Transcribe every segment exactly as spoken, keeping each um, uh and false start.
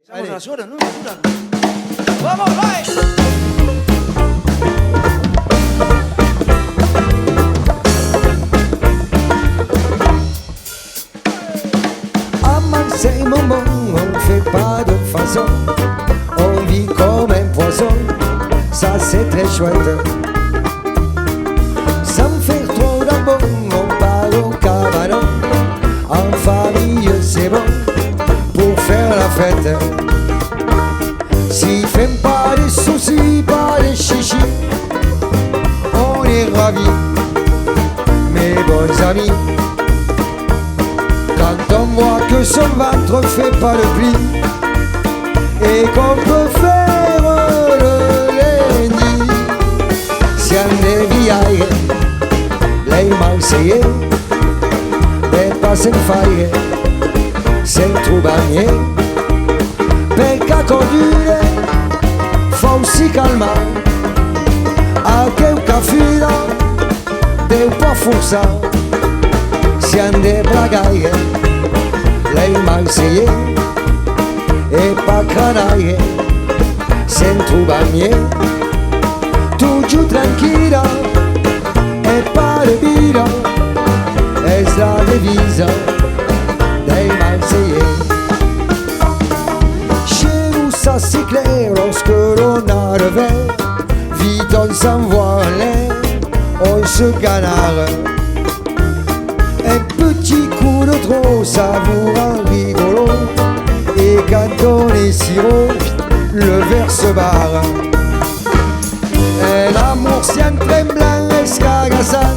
Estamos a las horas, ¿no? Vamos, vai! À Marseille, mon bon, on fait pas de façon. On vit comme un poisson, ça c'est très chouette. Sans faire trop d'abon, on part au cabanon. En famille, c'est bon pour faire la fête. Si fem pas de soucis, pas de chichi, on est ravis, mes bons amis. Quand on voit que son ventre fait pas le pli et qu'on peut faire le lundi, siam de viatge, les Marseillais, de pas se'n faire, se'n trobar miei. Per qu'a cordura, fau si calmar, aqueu cafida deu pas forçar. Siam de bragaire, les Marseillais, e pas cranaire, se'n trobar miei. Totjorn tranquilla, e pas de vida, es la devisa dei Marseillais. Chez nous, ça c'est clair, lorsque l'on a le verre, vite on s'envoie en l'air, on se canarde. Un petit coup de trop, ça vous rend rigolo. Et quand on est si haut, le verre se barre. E l'amour, siam tremblant, escagassant,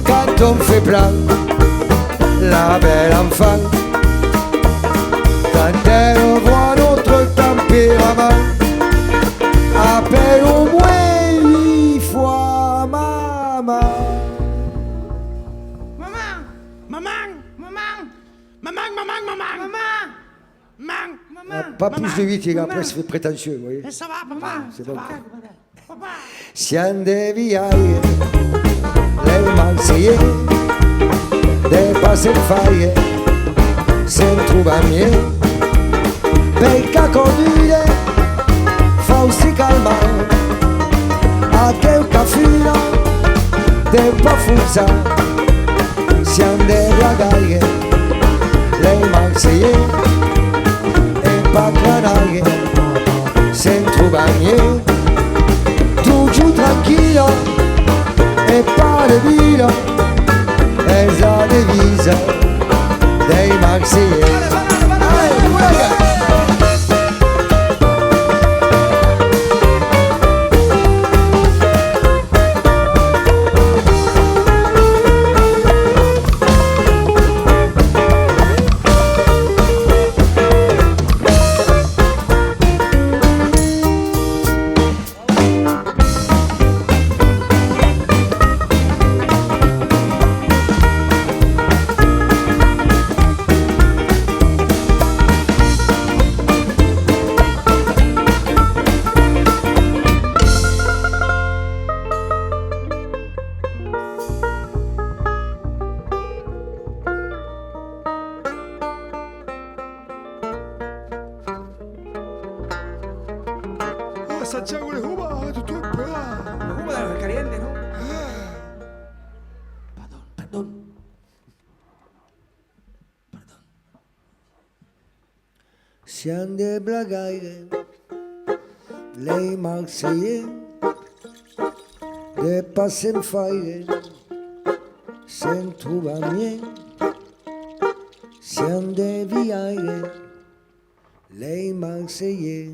quand on fait plein la belle enfant. Quand elle voit notre tempérament, appelle au moins huit fois maman. Maman! Maman! Maman! Maman, maman, maman! Maman! Maman! Maman! Ah, pas plus de huit, les gars, après, ça fait prétentieux, vous voyez. Mais ça va, papa. C'est bon. Ça va. Papa. Siam de viatge, les Marseillais, de pas se'n faire, se'n trobar miei. Per qu'a cordura, fau si calmar, aqueu cafida deu pas forçar. Siam de bragaire, les Marseillais, e pas cranaire, se'n trobar miei. Totjorn tranquilla, e pas de vida, es la devisa dei Marseillais. Allez, voilà. Ah, Santiago, les roba, arrête-toi un peu là. Los roba, caliente, non? Ah. Pardon, pardon. Pardon. Siam de bragaire, les Marseillais, de pas se'n faire, se'n trobar miei. Siam de viatge, les Marseillais,